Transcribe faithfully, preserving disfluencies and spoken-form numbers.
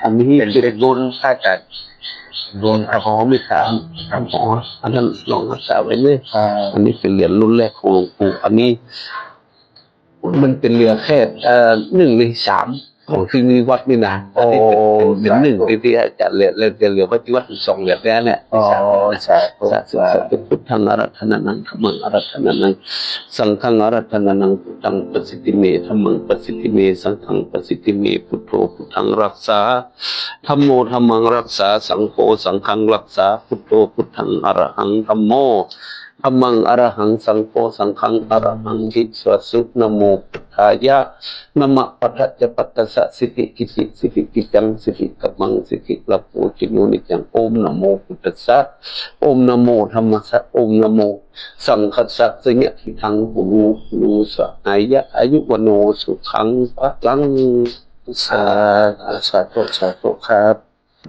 อันนี้ เป็น เป็น เป็นรุ่นพระอาจารย์ รุ่นครับ อ๋อไม่ถาม ครับ อ๋ออันนั้นลองรักษาไว้เลย อ่า อันนี้เป็นเหรียญรุ่นแรกของหลวงปู่ อันนี้ มันเป็นเหรียญแค่เอ่อหนึ่งในสามของที่มีวัดนี่นะ โอ้ อันนี้เป็นเป็นหนึ่ง สาธุ ที่ที่อาจารย์เหรียญเหรียญเหรียญวัดที่วัดสองเหรียญแค่เนี่ย อ๋อสาธุ สาธุ สา สา ธุ ธุ Buddhaṃ ārādhanānaṃ, dhammaṃ ārādhanānaṃ, saṅghaṃ ārādhanānaṃ. Buddhaṃ pasīti me, dhammaṃ pasīti me, saṅghaṃ pasīti me, buddho buddhaṃ rakkhā, dhammo dhammaṃ rakkhā, saṅgho saṅghaṃ rakkhā, buddho buddhaṃ arahaṃ, dhammo dhammaṃ arahaṃ, saṅgho saṅghaṃ arahaṃ. Vivasu namo buddhāya, nama pattacca pattassa, siddhi kitti siddhi kiccaṃ, siddhi kammaṃ siddhi labho, jino niccaṃ. Om namo buddhassa, om namo dhammassa, om namo saṅghassa. Jayaṃ buddhaṃ, buddho buddho sahāya, āyu vaṇṇo sukhaṃ balaṃ. สาธุ สาธุ สาธุครับ